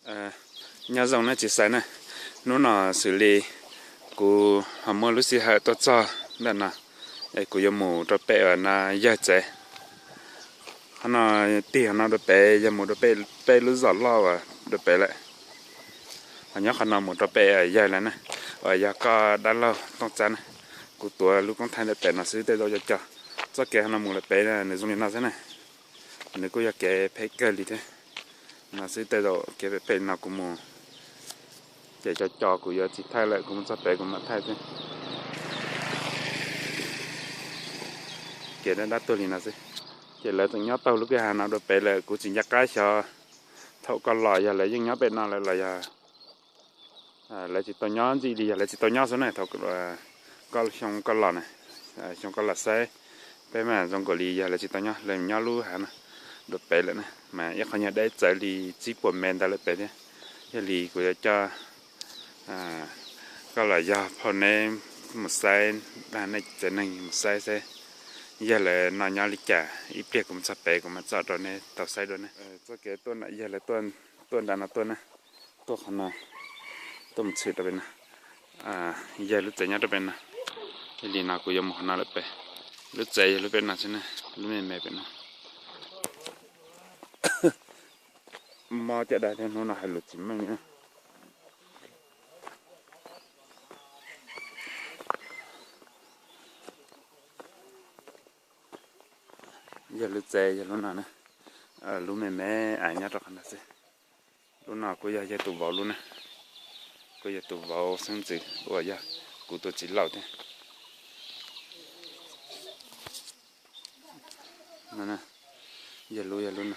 Nyob zoo na txiv xaiv na, hnub no xws li kuv ho muaj lub sij hawm tuaj txog ntawm no, es kuv yuav mus rau pem uas no yawg tsev. Qhov no tig qhov no rau pem yog mus rau pem lub zos loj uas rau pem lawm. Ho nyob qhov no mus rau pem yawg lawm na, uas yog koj dab laug Tooj Txab na. Kuv tuav lub koob thaij ntawm pem no xwb tej zaum co co. Txoj kev qhov no mus lawm pem nws zoo li no xwb na. Nws kuj yog kev phem kawg li thiab. No xwb tej zaum kev pem pem no kuv mus ces co co kuv yuav tsis thaij lawm, kuv mus txog pem kuv mam thaij xwb. Kev dab dab tuag li no xwb. Ces lawv tseem nyob tau lub kwj ha no dua pem lawm, kuv tsis nco qab xyov thaum koj los yog lawv yeej nyob pem no lawm los yog lawv tsis tau nyob ntxim li, yog lawv tsis tau nyob xwb na. Thaum koj xyoo koj los na, xyoo koj los saib, peb mas zoo nkaus li yog lawv tsis tau nyob, lawv nyob lub hav no dua pem lawm na, mas ib qho nyuag deb txawv li tsib puas mev ntawd lawm pem thiab. Yog li kuv yuav coj koj los yog phauj neb mus saib, nej tsev neeg mus saib seb yog lawv no nyob li cas, ib pliag kuv mus txog pem kuv mam tsom rau neb tau saib dua ne. Txoj kev tuaj no yog lawv tuaj nram no tuaj na, tuaj qhov no, tuaj mus tshwm rau pem no. Yawg lub tsev nyob rau pem no. Yog li no kuv yuav mus qhov no lawm pem. Lub tsev yog lub pem no xwb na, lub me me pem no. Mob caj dab thiab hnub no hais lus tsis meej li na. Yog lub tsev yog lub no na, lub me me nyob rau qhov no xwb. Lub no kuj yog yawg tus vauv lub na, kuj yog tus vauv xeeb ntxwv uas yog kuv tus txiv laus thiab. Yog lub, yog lub no,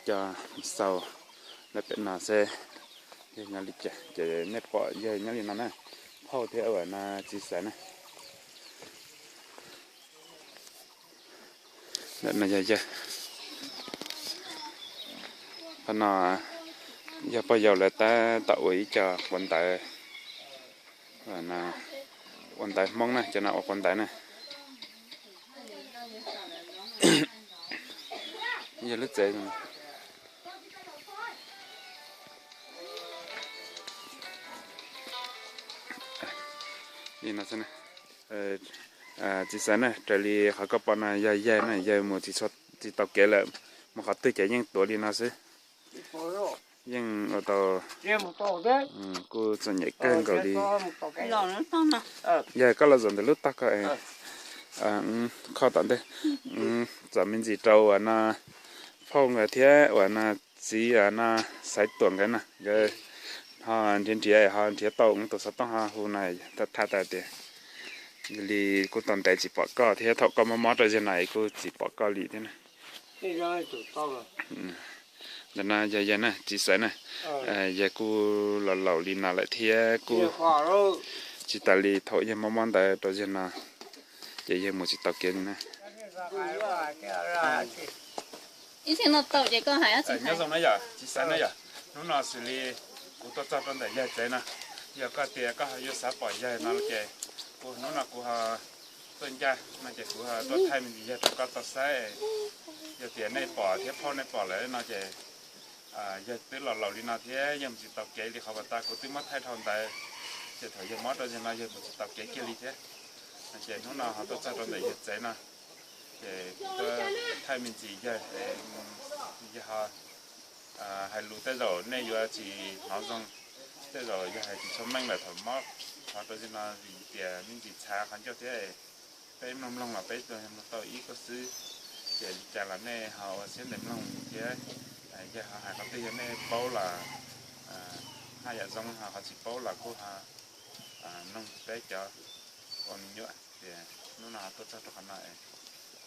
coj xaus lawm pem no seb yog nyob li cas ces nej pom yawg nyob li no na, phauj thiab uas no txiv xaiv na. Ntawm no yog yawg. Qhov no yog pog yau lawv tab tom ua ib co quav ntawv, ua ntawv Hmoob na, cov no ua quav ntawv na. Yog lub tsev li no xwb na. Txiv xaiv na, raws li qhov koj pom no yog yawg na, yawg mus tsis tau kev lawm, mus qhov twg ces yeej tuav li no xwb. Yeej ua tau, kuj txom nyem kawg nkaus li. Yog koj los zaum ntawm lub tog ko, kho tom ntej, txom me ntsis rau uas no phauj nkawd thiab uas no txiv uas no Xaiv Tuam nkawd no, nkawd ho nrhiav nrhiav ho nrhiav tau tus xov tooj ho hu no, tha tas tias li kuj tau ntev tsis pom koj thiab thaum koj mob mob rau zig no es kuj tsis pom koj li thiab na. Ntawm no yog yawg na, txiv Xaiv na, yawg kuj los laus li no lawm thiab kuj tsis tas li thaum yawg mob mob ntawd rau zig no, ces yawg mus tsis tau kev li na. Nyob zoo na yom, txiv Xaiv na yom, hnub no xws li kuv tuaj txog rau ntawm yawg tsev no, yog koj tias koj ho yuav xav pom yawg no ces kuv hnub no kuv ho tuaj ncaj no ces kuv ho tuaj thaij me ntsis yawg rau koj tau saib. Yog tias nej pom thiab phauj nej pom lawm no ces yawg twb los laus li no thiab yawg mus tsis tau kev li qhov uas tas kuv twb muab thaij dhau ntawd, ces thaum yawg mob rau zig no yawg mus tsis tau kev kiag li thiab. Ces hnub no ho tuaj txog rau ntawm yawg tsev no, ces kuv tuaj thaij me ntsis yawg, yawg ho hais lus tej zaum nej yuav tsis hnov zoo, tej zaum yog hais tsis tshua meej lawm thaum mob qhov rau zig no vim tias me ntsis txhav qhov ncauj thiab. Peb mloog mloog los peb mloog tau ib koj xwb, ces li cas los nej ho ua siab ntev mloog thiab. Yog ho hais qhov twg yog nej paub los haj yam zoo, ho qhov tsis paub los kuj ho mloog peb cov ua me nyuam. Ces hnub no tuaj txog rau qhov no,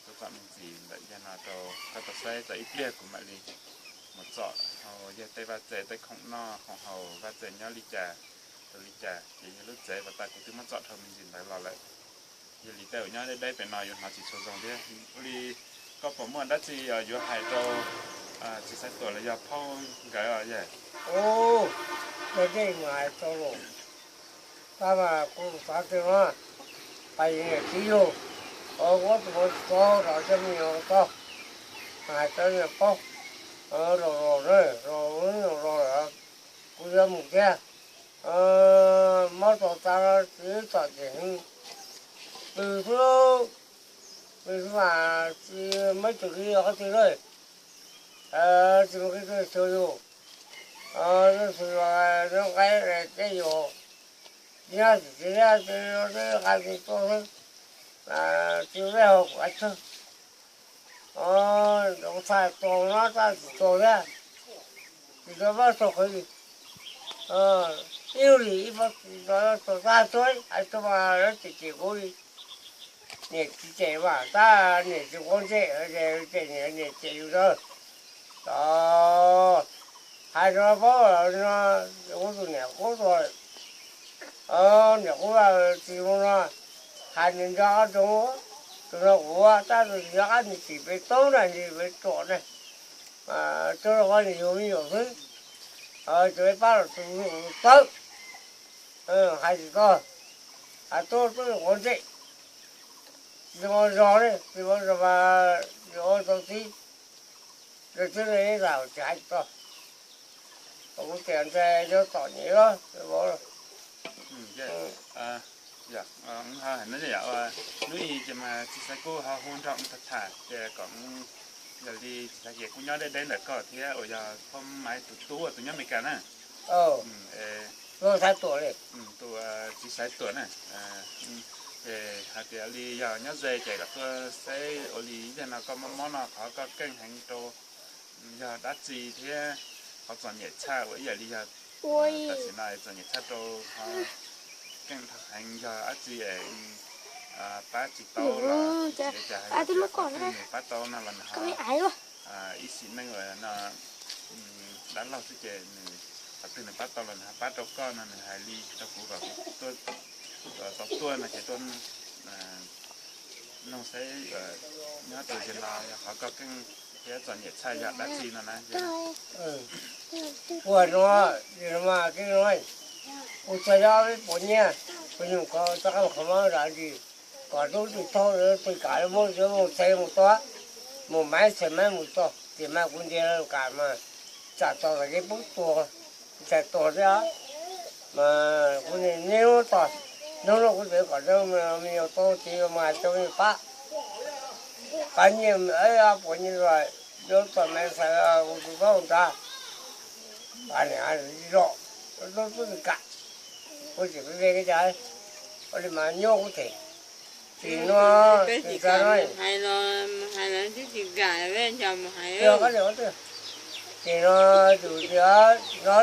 tuaj txog me ntsis ntawm yawg no rau koj tau saib, txog ib pliag kuv mam li mus txog hauv yawg tej vaj tse tej khoom noj khoom haus, vaj tse nyob li cas rau li cas, ces yawg lub tsev pas tas kuv twb muab txom dhau me ntsis ntawd los lawm. Yog li tej uas nyob deb deb pem no yuav hnov tsis tshua zoo thiab. Ua li koj puas muaj dab tsi yuav hais rau txiv Xaiv Tuam los yog phauj nkawd os yawg? Ua ntej mus hais rau lawm, tab mas kuv xav tias no, pais niam txiv yug, ua tus ua tsis tau los coj me nyuam tau, hais rau niam paub, Los los na, los los los, kuv yuav mus thiab. Mob tau tas txiv txom nyem heev. Pw xwb, pw xwb mas tsis muaj ib tug kwv qhov twg lawm. Tsis muaj kwv twg xyuas yus, yus xyuas nyob nqaij tej yus nyob tsis txiv thiab, tsis nqa tsis tuaj xwb, tsis ua hauj lwm qab tsawg. Ntxoov txhais tos no tab tsis tos thiab, tsis tau pab txog qhov li. Ib hnub li ib pob txog tag tsuag hais tsuag mas lawv cem cem kuv li. Niam tsis cem mas tab niam tsis quav ntsej, ces niam cem yus ntawd. Os, hais rau paub no, kuv tus niam qub tuag, niam qub tsis zoo no, hais nws nco ob zoo, tus no kuv tab tus yog qab nws tsis peb tub na, nws peb ruam na, tub rau qhov nws yug me nyuam xwb, tsis peb pab los tus txawb, hais tsis tau, hais tub tub quav ntsej, tsis muaj zog ne, tsis muaj zog mas yuav ua tau txiv, rau txiv ne ib zaug tsis hais tsis tau. Kuv tias ntshe yuav txom nyem los vauv. Hnub ib ces mas txiv Xaiv kuj ho hu nrog wb tham tham ces kom, yog li txiv Xaiv ces kuj nyob deb deb ntawm koj thiab uas yog Phoj Maiv tus tub uas tus nyob Amelikas na. Tus txiv Xaiv Tuam na, ces hais tias li yog nyob ze ces kom tuaj saib ua li yog no koj mob mob no qhov koj keej heev rau yog dab tsi thiab qhov txom nyem tshaj uas ib yam li yog tam sim no txom nyem tshaj rau qhov keej heev yog dab tsi es pab tsis tau los tsis cas, qhov twg nws pab tau no los nws ho, ib sim neej uas no dab laug xwb ces nws, qhov twg nws pab tau los nws ho pab rau koj no nws hais li rau kuv kom kuv tau tuaj no ces tuaj nug saib nyob rau ze no yog qhov koj keej thiab txom nyem tshaj yog dab tsi no na. Ua no, kuv txog yog peb puas nyiaj, kuv nyuam qhuav txoj qab qhov mob zam ntsis, kom rub tus thauj pw kam muab mus txhais mus tua, mus maiv txhais maiv mus txog ces mas kuv ntiav kam mas tsam txog tom kev poob tuag, txhais tuag thiab. Mas kuv niaj hnub txog, hnub no kuv tseem kom me nyuam tau ces mas cov me nyuam pab, pab nyiaj ob puas nyiaj los yuav txog me xav tus txob nrad, pab niam zom, tub tub kam, kuv tseem peb ve kev cai, ua li mas nyob kuv them. Tim no, tim tsa no, tim no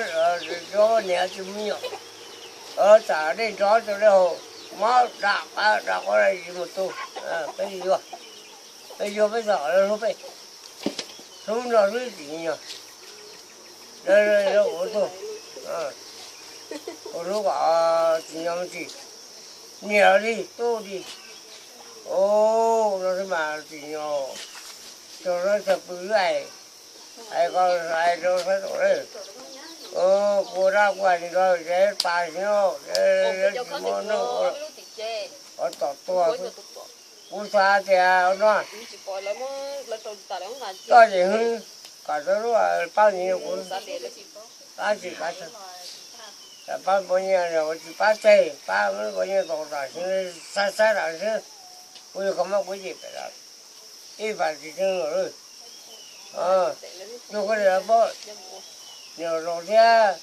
yus tias no, niam tsis muaj me nyuam, tsam dej nrov rau dej haus, mob dam qab dam qhuav tsis mus tu, peb yuag, peb yuag peb txog lawv hlub peb, hlub nrog hlub tsis nyog, lawv ua tuag, ua hlub kom tsis nyog me ntsis, niam los li tub li, no xwb mas tsis nyog, txog lawv txog pw lawm, hais ko hais rau sab tom lawm, kuv dab kuv hais li ko ces tas si no, tsis muaj neeg ua tom tuag xwb. Kuv xav tias no, koj ces hwb, kom tau lub pab nyiaj kuv, pab tsis pab, pab pab nyiaj, tsis pab tseg, pab pab nyiaj tau tam sim saib saib tam xwb, kuv yuav kho mob kuv ces pem ib pas tsis tseeb lawm. Yog koj li paub, niam laus thiab,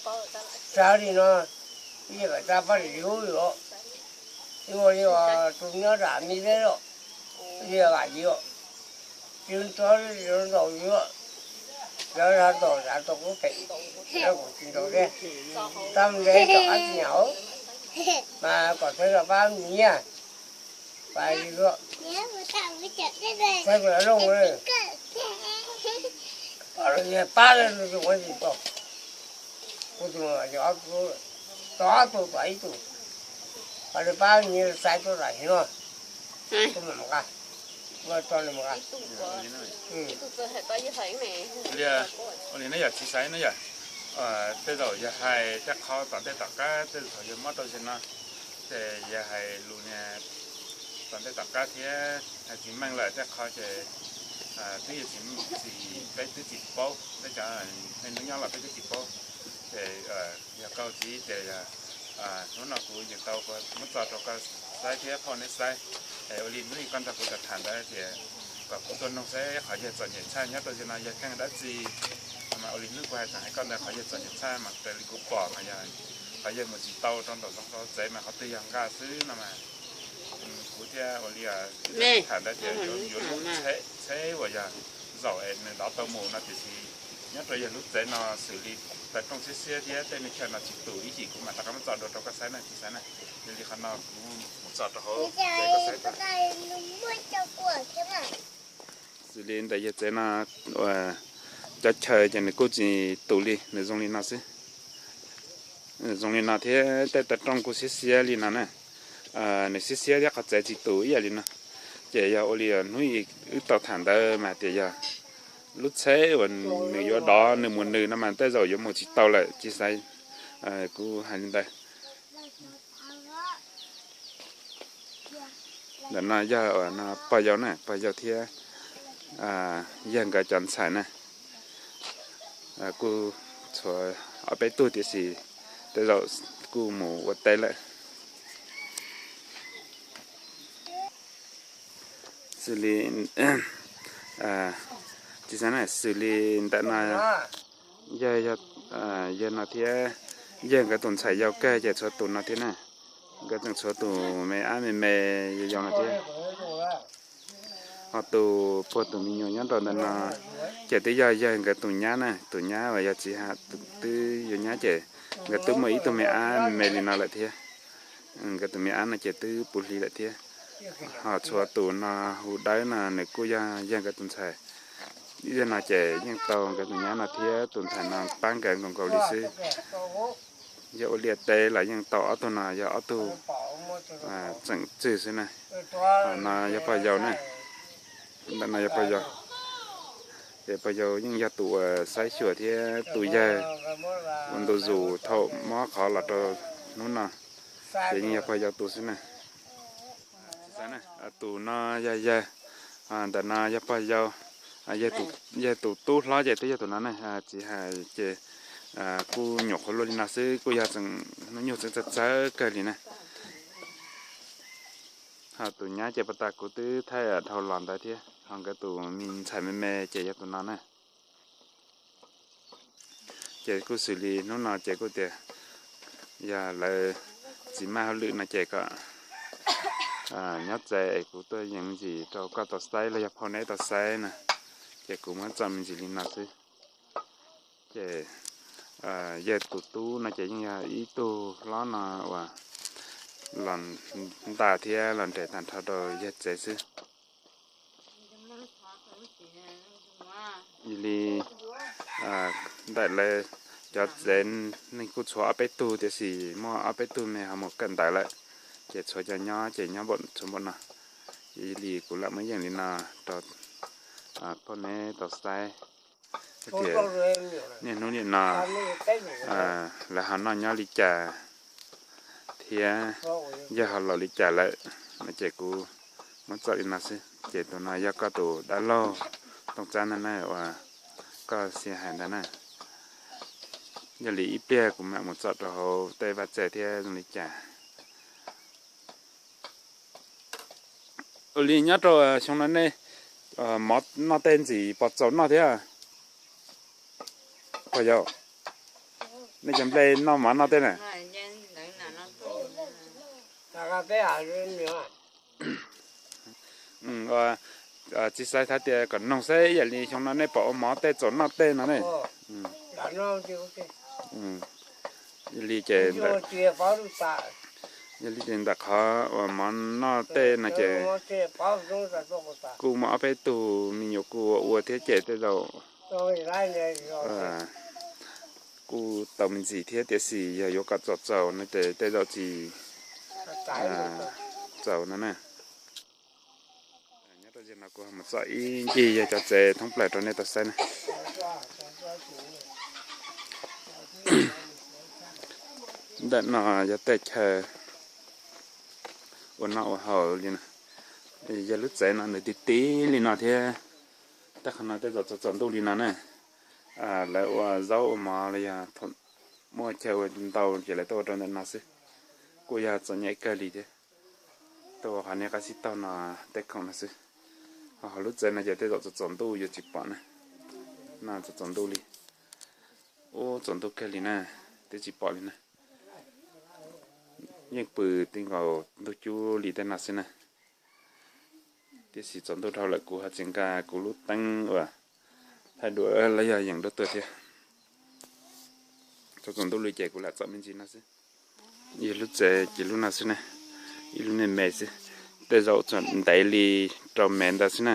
txawm li no, ib yam pab li yus, yus ua li tus nyob nram mi teb los, ib yam vam yus, tsis txhob ntaus yus, lawv ntaus yus tau kuv pem, lawv kuv tsis ntaus thiab, tab ntev tom qab tsis nyam, mas kom txhawb rau pab nyiaj, pab li, txhawb rau looj, pab li tus ua tsis tau, kuv tus tau ob tug tom ib tug, pab li pab nyiaj xaiv tuaj tam sim no, kuv mam mus nqa, kuv tso nws mus nqa. Ua li ne yom txiv xaiv ne yom, tej zaum yog hais tej qho tom ntej tom qab tej zaum yog mob rau ze no, ces yog hais lus niag tom ntej tom qab thiab hais tsis meej lawm tej qho ces Twb yog txiv, txiv, peb twb tsis paub, peb cov hmoob nyob los peb twb tsis paub. Ces yog koj txiv ces hnub no kuv yeej tau muab tso rau koj saib thiab phauj neb saib. Es ua li hnub ib koj nrog kuv tham ntawd tias kom kuv tuaj noog saib qhov yawg txom nyem tshaj nyob rau ze no yog kheej dab tsi. Mas ua li hnub kuv hais tseem hais koj ntawd qhov yawg txom nyem tshaj mas raws li kuv pom mas yog qhov yawg mus tsis tau rau nraum zoov rau tsev mas qhov twg yog nqa xwb no mas kuv thiaj ua li tham ntawd tias yuav lub tsheb uas yog zaum es nws dov tau mus no tiam sis nyob rau yawg lub tsev no xws li taws rooj xiab xiab thiab tej me chaw no tsis tus ib yim kuv mam rov qab muab tso dua rau koj saib na txiv xav na. Yog li qhov no kuv mus tso rau hauv tsev koj saib. Xws li ntawm yawg tsev no cov chaw ces nws kuj tsis tus li, nws zoo li no xwb. Zoo li no thiab tej taws rooj kuj xiab xiab li no na. Nws xiab xiab thiab qhov tsev tsis tus ib yam li no. Ces yog ua li hnub wb tau tham ntawd mas tias yog lub tsheb uas nws yuav dov nws mus nws no mas tej zaum yuav mus tsis tau lawm txiv xav. Kuv hais li ntawd. Ntawm no yog pog yau na, pog yau thiab yawg nkawd cov ntxhais na. Kuj tshuav ob peb tug tiam sis tej zaum kuj mus ua teb lawm. Xws li, txiv xav na, xws li ntawm no yawg, yawg no thiab yawg nkawd tus ntxhais yau kawg ces tshuav tus no thiab na. Nkawd tseem tshuav tus me ab me me yau no thiab. Ho tus puag tus me nyuam nyob rau ntawm no ces twb yog yawg nkawd tus nyab na, tus nyab uas yog txiv ha, twb yog nyab ces nkawd twb muaj ib tug me ab me me li no lawm thiab. Nkawd tus me ab no ces twb puv hli lawm thiab. Ho tshuav tus no hu Dawb no nws kuj yog yawg nkawd tus ntxhais. Ib zaug no ces yeej tau nkawd tus nyab no thiab tus ntxhais no pab nkawd nkaus nkaus li xwb. Yog ua liaj teb los yeej tau ob tug no yog ob tug tseem tswg xwb na. No yog pog yau na. Ntawm no yog pog yau. Ces pog yau yeej yog tus uas saib xyuas thiab tus yawg ua ntu zus thaum mob qhov los rau hnub no. Ces yeej yog pog yau tus xwb na. Tus no yog yawg, ntawm no yog pog yau. Yawg tus tub hlob ces twb yog tus no ne, txiv hais ces kuj nyuam qhuav luaj li no xwb, kuj yog tseem hnub nyoog txeeb txawv txawv kawg li na. Ho tus nyab ces puag ta kuv twb thaij dhau los ntawd thiab, ho nkawd tus me ntxhais me me ces yog tus no na. Ces kuj xws li hnub no ces kuj tias yog lawv tsis maj hauj lwm no ces kom nyob txawv es kuv tuaj yees me ntsis rau koj tau saib los yog phauj neb tau saib na. Ces kuv muab txo me ntsis li no xwb. Ces yawg tus tub no ces yeej yog ib tug hlob no uas los ntas thiab los nres tag nrho rau yawg tsev xwb. Yog li ntawm lawv cov tsev neeg kuj tshuav ob peb tug tiam sis muaj ob peb tug me ho mus kawm ntawv lawm, ces tshuav cov nyob ces nyob npaum tshuav npaum no. Ces yog li kuv lam muab yeej li no rau poj neb tau saib tias niaj hnub nim no lawv ho noj nyob li cas thiab yawg ho laus li cas lawm no ces kuv muab txo li no xwb. Ces tus no yog koj tus dab laug Tooj Tsab ntag na uas koj xia hais ntag na. Yog li ib pliag kuv mam mus txo rau hauv tej vaj tse thiab zoo li cas. Ua li nyob rau xyoo no nej mov noj tej ntxim pos txaus noj thiab. Pog yau, nej cov nplej noj mov noj tej na. Txiv xav thab tias kom noog saib yam li xyoo no nej pom ua mov tej txaus noj tej no ne. Yog li ces, yog li ces ntawm qhov uas mov noj tej no ces kuj muaj ob peb tug me nyuam kuj ua ua thiab ces tej zaum kuj tau me ntsis thiab tiam sis yog yuav kom txaus txaus no ces tej zaum tsis txaus no na. Nyob rau zaum no kuv mus txo ib ncig yawg cov tsev thoob plaws rau nej tau saib na. Ntawm no yog tej chaw ua noj ua haus li no. Yog lub tsev no nws ti ti li no thiab. Tej qhov no tej zaum txom txom ntuj li no na. Lawv ua zaub ua mov los yog muaj chaw ua ntau ces lawv tuaj ua rau ntawm no xwb. Kuj yog txom nyem kawg li thiab. Tuaj ua qhov niag qab xib taug no tej khoom no xwb. Ho lub tsev no ces tej zaum txom txom ntuj yuav tsis pom na. No txom txom ntuj li. Ub, txom ntuj kawg li na, twb tsis pom li na. Yeej pw ti nkaus ntug cub li tej no xwb na. Tiam sis txom ntuj dhau lawm kuv ho tsis nqa kuv lub teeb uas thaij duab los yog yeem duab tuag thiab. Txom txom ntuj li ces kuv lam txom me ntsis no xwb. Yog lub tsev ces lub no xwb na, ib lub me me xwb. Tej zaum txog ntev li rau mev ntawd xwb na,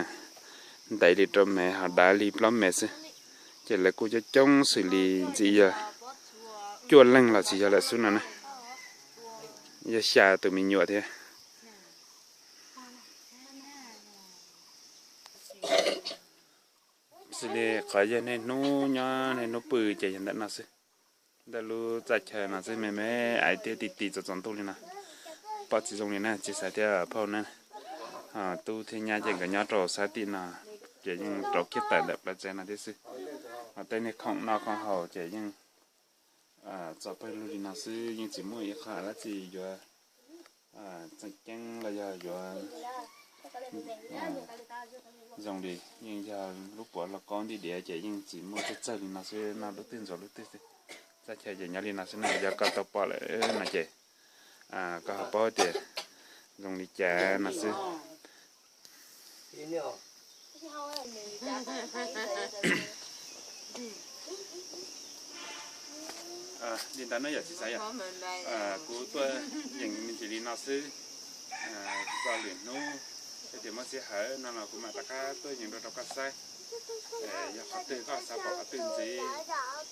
ntev li rau mev ho dav li plaub mev xwb. Ces lawv kuj coob coob xws li ntxim yog cuaj leeg los tsis yog lawm xwb no na. Yog xya tus me nyuam thiab. Xws li qhov yog niaj hnub nyob niaj hnub pw ces yog ntawm no xwb. Ntawm lub txaj chaw no xwb me me, aiv thiab ti ti txom txom ntuj li no. Pom tsis zoo li na, tsis xav thiab phauj na. Tub thiab nyab ces nkawd nyob rau sab tim no, ces yeej rau kiag tawm ntawm plawv tsev no thiab xwb. Ho tej niag khoom noj khoom haus ces yeej txom pawg lug li no xwb, yeej tsis muaj ib qho dab tsi yuav tseem ceeb los yog yuav zoo li, yeej yog lub puav los kaub nti diav ces yeej tsis muaj txawj txawg li no xwb, noj lub twg ntxuav lub twg xwb. Txaj chaw ces nyob li no xwb na, yog koj tau pom lawm no ces koj ho paub tias zoo li cas no xwb. Li ntawd no yog tsis xav yog kuv tuaj yeem me ntsis li no xwb. Txog lwm hnub yog tias muaj sij hawm no los kuv mam rov qab tuaj yeem dua rau koj saib. Yog qhov twg koj xav pom qhov twg ntxiv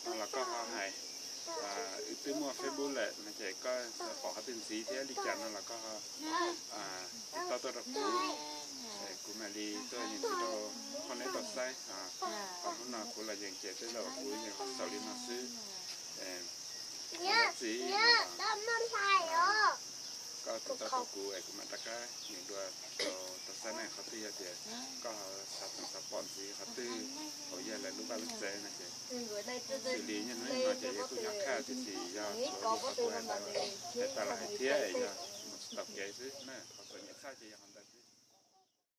no los koj ho hais. Wb twb muaj Facebook lawm no ces koj xav pom qhov twg ntxiv thiab li cas no los koj tau tuaj rau kuv, kuv mam li tuaj yeem rau qhov neb tau saib. Qhov hnub no kuv los yeem ces tej zaum kuv yeem xaus li no xwb. Txiv, koj tus tau rau kuv es kuv mam rov qab yeem dua rau tau saib na. Qhov twg yog tias koj xav tseem xav pom ntxiv qhov twg hauv yog lawv lub vaj lub tsev no ces xws li niaj hnub no ces yog kuj nyob khaj tiam sis yog tsuav li qhov kuv hais ntawd hais tas los hais thiab yog mus tsis tau kev xwb na. Qhov txom nyem tshaj ces yog qhov ntawd.